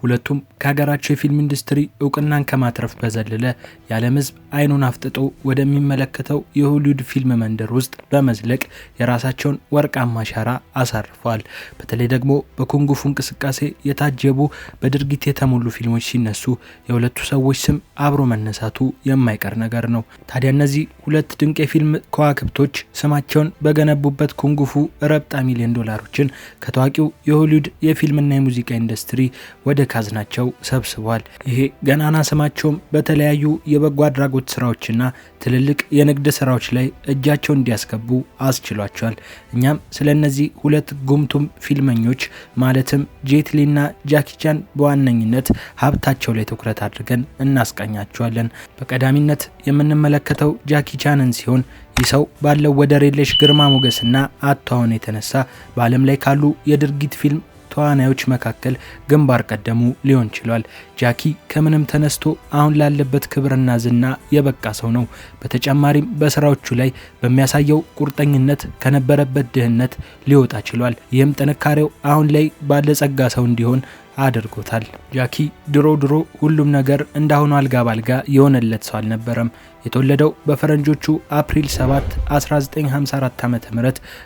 ሁለቱም ከሀገራቸው የፊልም ኢንዱስትሪ እውቅናን ከማትረፍ በዘለለ የዓለም ሕዝብ አይኑን አፍጥጦ ወደሚመለከተው የሆሊውድ ፊልም መንደር ውስጥ በመዝለቅ የራሳቸውን ወርቃማ አሻራ አሳርፈዋል። በተለይ ደግሞ በኩንግፉ እንቅስቃሴ የታጀቡ በድርጊት የተሞሉ ፊልሞች ሲነሱ የሁለቱ ሰዎች ስም አብሮ መነሳቱ የማይቀር ነገር ነው። ታዲያ እነዚህ ሁለት ድንቅ የፊልም ከዋክብቶች ስማቸውን በገነቡበት ኩንግፉ ረብጣ ሚሊዮን ዶላሮችን ከታዋቂው የሆሊውድ የፊልምና የሙዚቃ ኢንዱስትሪ ወደ ካዝናቸው ሰብስቧል። ይሄ ገናና ስማቸውም በተለያዩ የበጎ አድራጎት ስራዎችና ትልልቅ የንግድ ስራዎች ላይ እጃቸውን እንዲያስገቡ አስችሏቸዋል። እኛም ስለ እነዚህ ሁለት ጉምቱም ፊልመኞች ማለትም ጄት ሊና ጃኪ ቻን በዋነኝነት ሀብታቸው ላይ ትኩረት አድርገን እናስቃኛቸዋለን። በቀዳሚነት የምንመለከተው ጃኪ ቻንን ሲሆን ይህ ሰው ባለው ወደር የለሽ ግርማ ሞገስና አቷኋን የተነሳ በዓለም ላይ ካሉ የድርጊት ፊልም ተዋናዮች መካከል ግንባር ቀደሙ ሊሆን ችሏል። ጃኪ ከምንም ተነስቶ አሁን ላለበት ክብርና ዝና የበቃ ሰው ነው። በተጨማሪም በስራዎቹ ላይ በሚያሳየው ቁርጠኝነት ከነበረበት ድህነት ሊወጣ ችሏል። ይህም ጥንካሬው አሁን ላይ ባለጸጋ ሰው እንዲሆን አድርጎታል። ጃኪ ድሮ ድሮ ሁሉም ነገር እንዳሁኑ አልጋ ባልጋ የሆነለት ሰው አልነበረም። የተወለደው በፈረንጆቹ አፕሪል 7 1954 ዓ.ም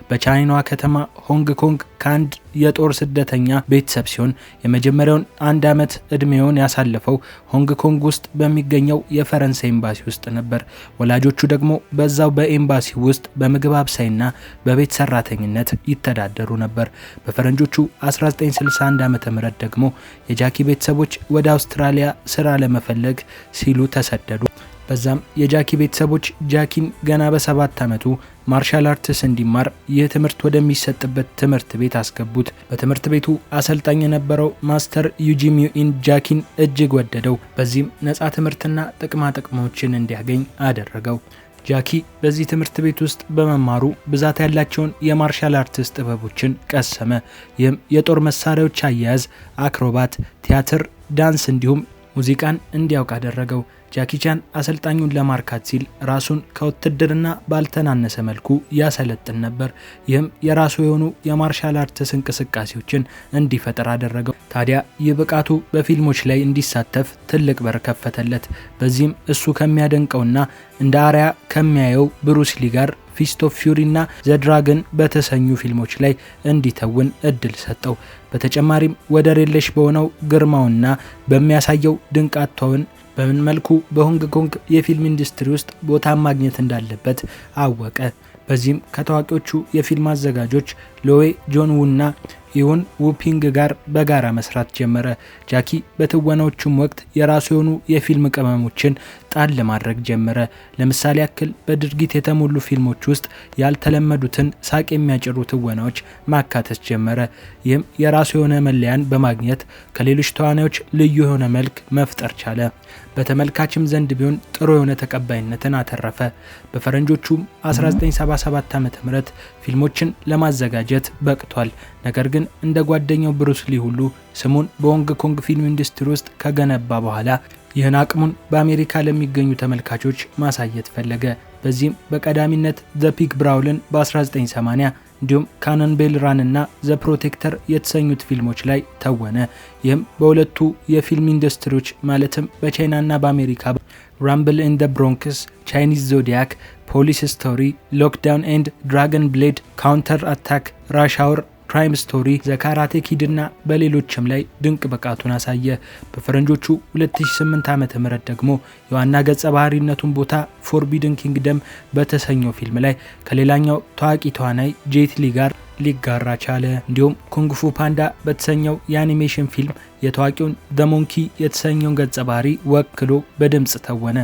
በቻይናዋ ከተማ ሆንግ ኮንግ ከአንድ የጦር ስደተኛ ቤተሰብ ሲሆን የመጀመሪያውን አንድ ዓመት ዕድሜውን ያሳለፈው ሆንግ ኮንግ ውስጥ በሚገኘው የፈረንሳይ ኤምባሲ ውስጥ ነበር። ወላጆቹ ደግሞ በዛው በኤምባሲ ውስጥ በምግብ አብሳይና በቤት ሰራተኝነት ይተዳደሩ ነበር። በፈረንጆቹ 1961 ዓ.ም ደግሞ የጃኪ ቤተሰቦች ወደ አውስትራሊያ ስራ ለመፈለግ ሲሉ ተሰደዱ። በዛም የጃኪ ቤተሰቦች ጃኪን ገና በ7 ዓመቱ martial arts እንዲማር ይህ ትምህርት ወደሚሰጥበት ትምህርት ቤት አስገቡት። በትምህርት ቤቱ አሰልጣኝ የነበረው master ዩጂሚዩኢን ጃኪን እጅግ ወደደው። በዚህም ነፃ ትምህርትና ጥቅማ ጥቅሞችን እንዲያገኝ አደረገው። ጃኪ በዚህ ትምህርት ቤት ውስጥ በመማሩ ብዛት ያላቸውን የ martial arts ጥበቦችን ቀሰመ። ይህም የጦር መሳሪያዎች አያያዝ፣ አክሮባት፣ ቲያትር፣ ዳንስ እንዲሁም ሙዚቃን እንዲያውቅ አደረገው። ጃኪ ቻን አሰልጣኙን ለማርካት ሲል ራሱን ከውትድርና ባልተናነሰ መልኩ ያሰለጥን ነበር። ይህም የራሱ የሆኑ የ martial arts እንቅስቃሴዎችን እንዲፈጥር አደረገው። ታዲያ ይህ ብቃቱ በፊልሞች ላይ እንዲሳተፍ ትልቅ በር ከፈተለት። በዚህም እሱ ከሚያደንቀውና እንደ አርአያ ከሚያየው ብሩስ ሊ ጋር Fist of Fury እና The Dragon በተሰኙ ፊልሞች ላይ እንዲተውን እድል ሰጠው። በተጨማሪም ወደር የለሽ በሆነው ግርማውና በሚያሳየው ድንቅ አቷኋን በምን መልኩ በሆንግ ኮንግ የፊልም ኢንዱስትሪ ውስጥ ቦታ ማግኘት እንዳለበት አወቀ። በዚህም ከታዋቂዎቹ የፊልም አዘጋጆች ሎዌ ጆን ውና ኢውን ውፒንግ ጋር በጋራ መስራት ጀመረ። ጃኪ በትወናዎቹም ወቅት የራሱ የሆኑ የፊልም ቅመሞችን ጣል ማድረግ ጀመረ። ለምሳሌ ያክል በድርጊት የተሞሉ ፊልሞች ውስጥ ያልተለመዱትን ሳቅ የሚያጭሩ ትወናዎች ማካተት ጀመረ። ይህም የራሱ የሆነ መለያን በማግኘት ከሌሎች ተዋናዮች ልዩ የሆነ መልክ መፍጠር ቻለ። በተመልካችም ዘንድ ቢሆን ጥሩ የሆነ ተቀባይነትን አተረፈ። በፈረንጆቹም 1977 ዓ.ም ፊልሞችን ለማዘጋጀት በቅቷል። ነገር ግን እንደ ጓደኛው ብሩስ ሊ ሁሉ ስሙን በሆንግ ኮንግ ፊልም ኢንዱስትሪ ውስጥ ከገነባ በኋላ ይህን አቅሙን በአሜሪካ ለሚገኙ ተመልካቾች ማሳየት ፈለገ። በዚህም በቀዳሚነት The Pig Brawl ን በ1980 እንዲሁም Cannonball Run እና The Protector የተሰኙት ፊልሞች ላይ ተወነ። ይህም በሁለቱ የፊልም ኢንዱስትሪዎች ማለትም በቻይናና በአሜሪካ Rumble in the Bronx፣ Chinese Zodiac፣ Police Story፣ Lockdown and Dragon Blade፣ Counter Attack፣ Rush Hour፣ Crime Story፣ The Karate Kid እና በሌሎችም ላይ ድንቅ ብቃቱን አሳየ። በፈረንጆቹ 2008 ዓ.ም ደግሞ የዋና ገጸ ባህሪነቱን ቦታ Forbidden Kingdom በተሰኘው ፊልም ላይ ከሌላኛው ታዋቂ ተዋናይ ጄት ሊ ጋር ሊጋራ ቻለ። እንዲሁም Kung Fu Panda በተሰኘው የአኒሜሽን ፊልም የታዋቂውን The Monkey የተሰኘውን ገጸ ባህሪ ወክሎ በድምፅ ተወነ።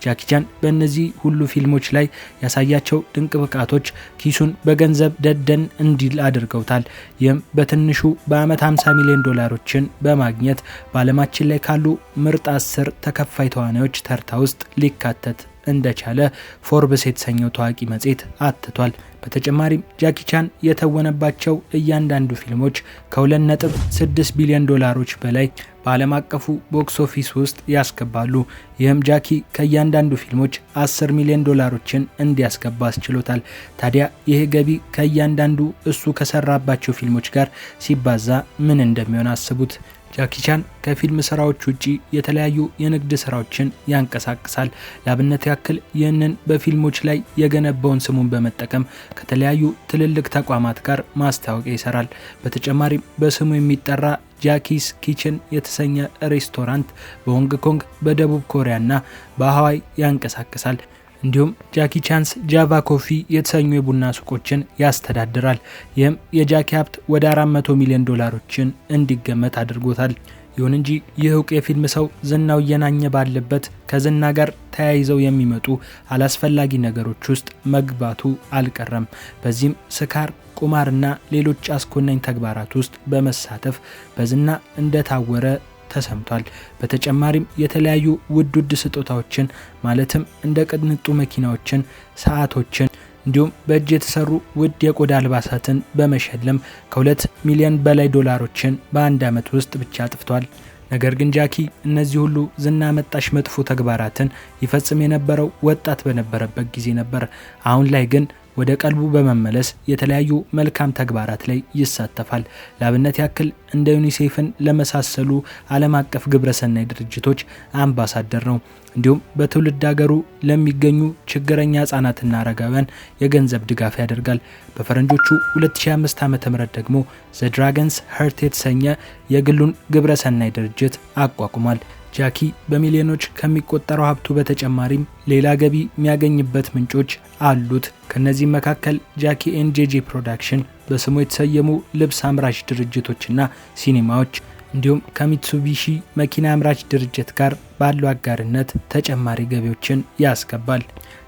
ጃኪ ቻን በእነዚህ ሁሉ ፊልሞች ላይ ያሳያቸው ድንቅ ብቃቶች ኪሱን በገንዘብ ደደን እንዲል አድርገውታል። ይህም በትንሹ በዓመት 50 ሚሊዮን ዶላሮችን በማግኘት በዓለማችን ላይ ካሉ ምርጥ 10 ተከፋይ ተዋናዮች ተርታ ውስጥ ሊካተት እንደቻለ ፎርብስ የተሰኘው ታዋቂ መጽሔት አትቷል። በተጨማሪም ጃኪ ቻን የተወነባቸው እያንዳንዱ ፊልሞች ከ2.6 ቢሊዮን ዶላሮች በላይ በዓለም አቀፉ box office ውስጥ ያስገባሉ። ይህም ጃኪ ከእያንዳንዱ ፊልሞች 10 ሚሊዮን ዶላሮችን እንዲያስገባ አስችሎታል። ታዲያ ይህ ገቢ ከእያንዳንዱ እሱ ከሰራባቸው ፊልሞች ጋር ሲባዛ ምን እንደሚሆን አስቡት። ጃኪ ቻን ከፊልም ስራዎች ውጪ የተለያዩ የንግድ ስራዎችን ያንቀሳቅሳል። ለአብነት ያክል ይህንን በፊልሞች ላይ የገነባውን ስሙን በመጠቀም ከተለያዩ ትልልቅ ተቋማት ጋር ማስታወቂያ ይሰራል። በተጨማሪም በስሙ የሚጠራ Jackie's Kitchen የተሰኘ ሬስቶራንት በሆንግ ኮንግ፣ በደቡብ ኮሪያና በሃዋይ ያንቀሳቅሳል። እንዲሁም Jackie Chan's Java Coffee የተሰኙ የቡና ሱቆችን ያስተዳድራል። ይህም የጃኪ ሀብት ወደ 400 ሚሊዮን ዶላሮችን እንዲገመት አድርጎታል። ይሁን እንጂ ይህ እውቅ የፊልም ሰው ዝናው እየናኘ ባለበት ከዝና ጋር ተያይዘው የሚመጡ አላስፈላጊ ነገሮች ውስጥ መግባቱ አልቀረም። በዚህም ስካር፣ ቁማርና ሌሎች አስኮናኝ ተግባራት ውስጥ በመሳተፍ በዝና እንደታወረ ተሰምቷል። በተጨማሪም የተለያዩ ውድ ውድ ስጦታዎችን ማለትም እንደ ቅንጡ መኪናዎችን፣ ሰዓቶችን እንዲሁም በእጅ የተሰሩ ውድ የቆዳ አልባሳትን በመሸለም ከ2 ሚሊዮን በላይ ዶላሮችን በአንድ ዓመት ውስጥ ብቻ አጥፍቷል። ነገር ግን ጃኪ እነዚህ ሁሉ ዝና አመጣሽ መጥፎ ተግባራትን ይፈጽም የነበረው ወጣት በነበረበት ጊዜ ነበር። አሁን ላይ ግን ወደ ቀልቡ በመመለስ የተለያዩ መልካም ተግባራት ላይ ይሳተፋል። ለአብነት ያክል እንደ ዩኒሴፍን ለመሳሰሉ ዓለም አቀፍ ግብረሰናይ ድርጅቶች አምባሳደር ነው። እንዲሁም በትውልድ ሀገሩ ለሚገኙ ችግረኛ ህጻናትና አረጋውያን የገንዘብ ድጋፍ ያደርጋል። በፈረንጆቹ 2005 ዓ.ም ደግሞ The Dragon's Heart የተሰኘ የግሉን ግብረሰናይ ድርጅት አቋቁሟል። ጃኪ በሚሊዮኖች ከሚቆጠረው ሀብቱ በተጨማሪም ሌላ ገቢ የሚያገኝበት ምንጮች አሉት። ከነዚህም መካከል Jackie and JJ Production በስሙ የተሰየሙ ልብስ አምራች ድርጅቶችና ሲኒማዎች እንዲሁም ከሚትሱቢሺ መኪና አምራች ድርጅት ጋር ባለው አጋርነት ተጨማሪ ገቢዎችን ያስገባል።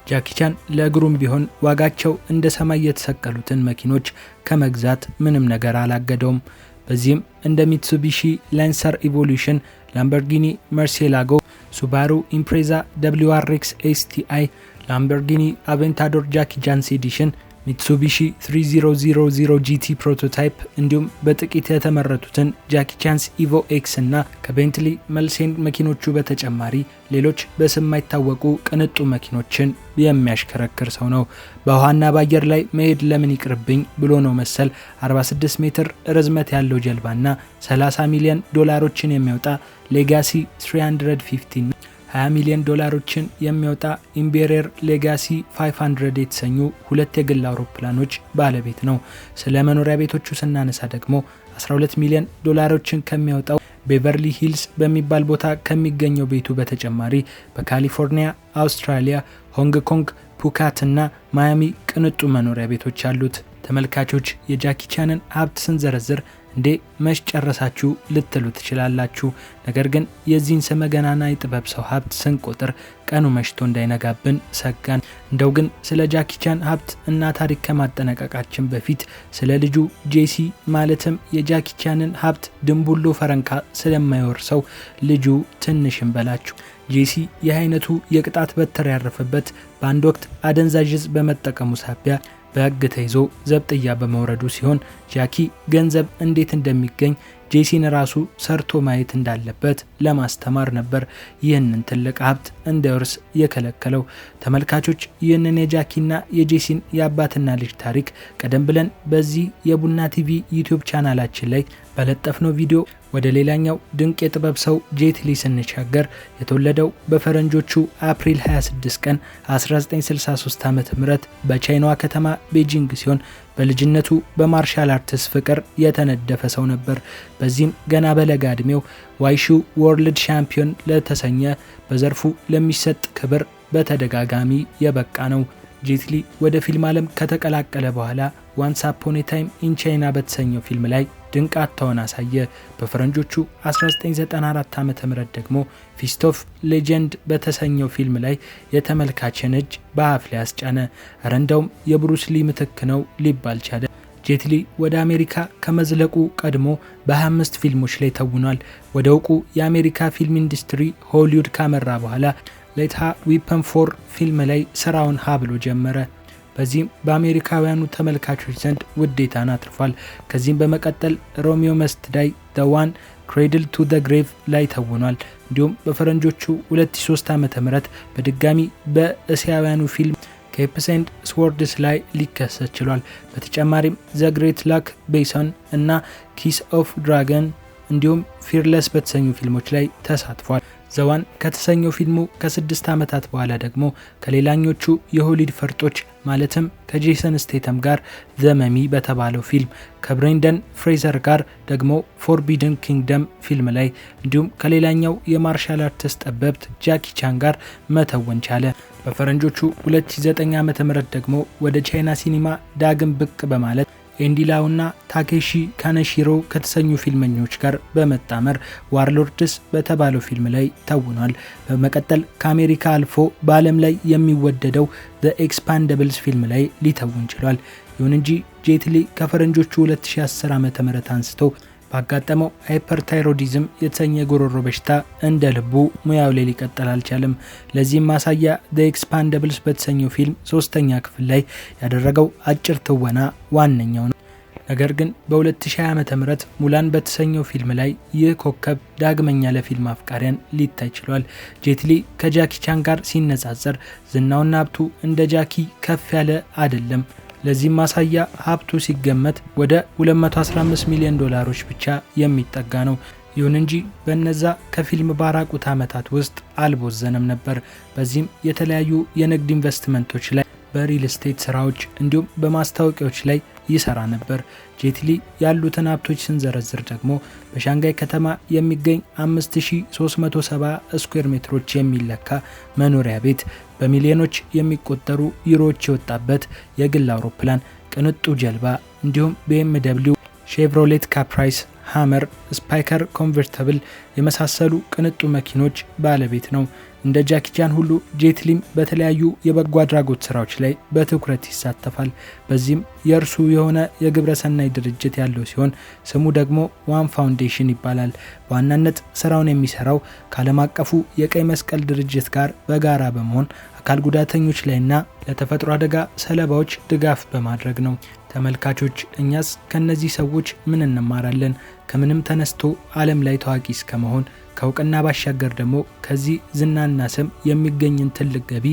ጃኪ ቻን ለእግሩም ቢሆን ዋጋቸው እንደ ሰማይ የተሰቀሉትን መኪኖች ከመግዛት ምንም ነገር አላገደውም። በዚህም እንደ ሚትሱቢሺ Lancer Evolution፣ Lamborghini Murcielago፣ Subaru Impreza WRX STI፣ Lamborghini Aventador Jackie Chan's Edition፣ Mitsubishi 3000 GT Prototype እንዲሁም በጥቂት የተመረቱትን Jackie Chan's Evo X እና ከ Bentley Mulsanne መኪኖቹ በተጨማሪ ሌሎች በስም የማይታወቁ ቅንጡ መኪኖችን የሚያሽከረክር ሰው ነው። በውሃና በአየር ላይ መሄድ ለምን ይቅርብኝ ብሎ ነው መሰል 46 ሜትር ርዝመት ያለው ጀልባና 30 ሚሊዮን ዶላሮችን የሚያወጣ Legacy 350፣ 20 ሚሊዮን ዶላሮችን የሚያወጣ Embraer Legacy 500 የተሰኙ ሁለት የግል አውሮፕላኖች ባለቤት ነው። ስለ መኖሪያ ቤቶቹ ስናነሳ ደግሞ 12 ሚሊዮን ዶላሮችን ከሚያወጣው ቤቨርሊ ሂልስ በሚባል ቦታ ከሚገኘው ቤቱ በተጨማሪ በካሊፎርኒያ፣ አውስትራሊያ፣ ሆንግ ኮንግ፣ ፑካት እና ማያሚ ቅንጡ መኖሪያ ቤቶች አሉት። ተመልካቾች፣ የጃኪ ቻንን ሀብት ስንዘረዝር እንዴ መች ጨረሳችሁ ልትሉ ትችላላችሁ። ነገር ግን የዚህን ስመ ገናና የጥበብ ሰው ሀብት ስንቆጥር ቀኑ መሽቶ እንዳይነጋብን ሰጋን። እንደው ግን ስለ ጃኪ ቻን ሀብት እና ታሪክ ከማጠናቀቃችን በፊት ስለ ልጁ ጄሲ ማለትም የጃኪ ቻንን ሀብት ድንቡሎ ፈረንካ ስለማይወርሰው ልጁ ትንሽ እንበላችሁ። ጄሲ ይህ አይነቱ የቅጣት በትር ያረፈበት በአንድ ወቅት አደንዛዥ እጽ በመጠቀሙ ሳቢያ በሕግ ተይዞ ዘብጥያ በመውረዱ ሲሆን፣ ጃኪ ገንዘብ እንዴት እንደሚገኝ ጄሲን ራሱ ሰርቶ ማየት እንዳለበት ለማስተማር ነበር ይህንን ትልቅ ሀብት እንዳይወርስ የከለከለው። ተመልካቾች፣ ይህንን የጃኪና የጄሲን የአባትና ልጅ ታሪክ ቀደም ብለን በዚህ የቡና ቲቪ ዩቲዩብ ቻናላችን ላይ በለጠፍነው ቪዲዮ። ወደ ሌላኛው ድንቅ የጥበብ ሰው ጄትሊ ስንሻገር የተወለደው በፈረንጆቹ አፕሪል 26 ቀን 1963 ዓ ም በቻይናዋ ከተማ ቤጂንግ ሲሆን በልጅነቱ በ martial arts ፍቅር የተነደፈ ሰው ነበር። በዚህም ገና በለጋ ዕድሜው Wushu World Champion ለተሰኘ በዘርፉ ለሚሰጥ ክብር በተደጋጋሚ የበቃ ነው። ጄትሊ ወደ ፊልም ዓለም ከተቀላቀለ በኋላ Once Upon a Time in China በተሰኘው ፊልም ላይ ድንቅ አተወን አሳየ። በፈረንጆቹ 1994 ዓ ም ደግሞ Fist of Legend በተሰኘው ፊልም ላይ የተመልካችን እጅ በአፍ ላይ አስጫነ። እረ እንደውም የብሩስሊ ምትክ ነው ሊባል ቻለ። ጄትሊ ወደ አሜሪካ ከመዝለቁ ቀድሞ በ25 ፊልሞች ላይ ተውኗል። ወደ እውቁ የአሜሪካ ፊልም ኢንዱስትሪ ሆሊውድ ካመራ በኋላ Lethal Weapon 4 ፊልም ላይ ስራውን ሀ ብሎ ጀመረ። በዚህም በአሜሪካውያኑ ተመልካቾች ዘንድ ውዴታን አትርፏል። ከዚህም በመቀጠል Romeo Must Die፣ The One፣ Cradle to the Grave ላይ ተውኗል። እንዲሁም በፈረንጆቹ 2003 ዓ.ም በድጋሚ በእስያውያኑ ፊልም Capes and Swords ላይ ሊከሰት ችሏል። በተጨማሪም The Great Luc Besson እና Kiss of Dragon እንዲሁም Fearless በተሰኙ ፊልሞች ላይ ተሳትፏል። The One ከተሰኘው ፊልሙ ከ6 ዓመታት በኋላ ደግሞ ከሌላኞቹ የሆሊውድ ፈርጦች ማለትም ከጄሰን ስቴተም ጋር The Mummy በተባለው ፊልም፣ ከብሬንደን ፍሬዘር ጋር ደግሞ Forbidden Kingdom ፊልም ላይ እንዲሁም ከሌላኛው የ martial arts ጠበብት ጃኪ ቻን ጋር መተወን ቻለ። በፈረንጆቹ 2009 ዓ.ም ደግሞ ወደ ቻይና ሲኒማ ዳግም ብቅ በማለት ኤንዲ ላውና ታኬሺ ካነሺሮ ከተሰኙ ፊልመኞች ጋር በመጣመር Warlords በተባለው ፊልም ላይ ተውኗል። በመቀጠል ከአሜሪካ አልፎ በዓለም ላይ የሚወደደው The Expendables ፊልም ላይ ሊተውን ችሏል። ይሁን እንጂ ጄት ሊ ከፈረንጆቹ 2010 ዓ.ም አንስቶ ባጋጠመው hyperthyroidism የተሰኘ የጉሮሮ በሽታ እንደ ልቡ ሙያው ላይ ሊቀጥል አልቻለም። ለዚህም ማሳያ The Expendables በተሰኘው ፊልም 3ኛ ክፍል ላይ ያደረገው አጭር ትወና ዋነኛው ነው። ነገር ግን በ2020 ዓ.ም ሙላን በተሰኘው ፊልም ላይ ይህ ኮከብ ዳግመኛ ለፊልም አፍቃሪያን ሊታይ ችሏል። ጄት ሊ ከጃኪ ቻን ጋር ሲነጻጸር ዝናውና ሀብቱ እንደ ጃኪ ከፍ ያለ አይደለም። ለዚህም ማሳያ ሀብቱ ሲገመት ወደ 215 ሚሊዮን ዶላሮች ብቻ የሚጠጋ ነው። ይሁን እንጂ በነዛ ከፊልም ባራቁት ዓመታት ውስጥ አልቦዘነም ነበር። በዚህም የተለያዩ የንግድ ኢንቨስትመንቶች ላይ፣ በሪል ስቴት ስራዎች እንዲሁም በማስታወቂያዎች ላይ ይሰራ ነበር። ጄት ሊ ያሉትን ሀብቶች ስንዘረዝር ደግሞ በሻንጋይ ከተማ የሚገኝ 5370 ስኩዌር ሜትሮች የሚለካ መኖሪያ ቤት፣ በሚሊዮኖች የሚቆጠሩ ዩሮዎች የወጣበት የግል አውሮፕላን፣ ቅንጡ ጀልባ እንዲሁም BMW፣ Chevrolet Caprice፣ Hummer፣ Spyker convertible የመሳሰሉ ቅንጡ መኪኖች ባለቤት ነው። እንደ ጃኪ ቻን ሁሉ ጄት ሊም በተለያዩ የበጎ አድራጎት ስራዎች ላይ በትኩረት ይሳተፋል። በዚህም የእርሱ የሆነ የግብረ ሰናይ ድርጅት ያለው ሲሆን ስሙ ደግሞ One Foundation ይባላል። በዋናነት ስራውን የሚሰራው ከዓለም አቀፉ የቀይ መስቀል ድርጅት ጋር በጋራ በመሆን አካል ጉዳተኞች ላይና ለተፈጥሮ አደጋ ሰለባዎች ድጋፍ በማድረግ ነው። ተመልካቾች፣ እኛስ ከነዚህ ሰዎች ምን እንማራለን? ከምንም ተነስቶ ዓለም ላይ ታዋቂ እስከመሆን፣ ከእውቅና ባሻገር ደግሞ ከዚህ ዝናና ስም የሚገኝን ትልቅ ገቢ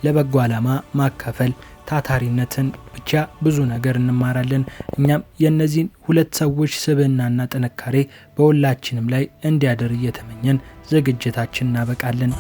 ለበጎ ዓላማ ማካፈል፣ ታታሪነትን፣ ብቻ ብዙ ነገር እንማራለን። እኛም የእነዚህን ሁለት ሰዎች ስብዕናና ጥንካሬ በሁላችንም ላይ እንዲያደር እየተመኘን ዝግጅታችን እናበቃለን።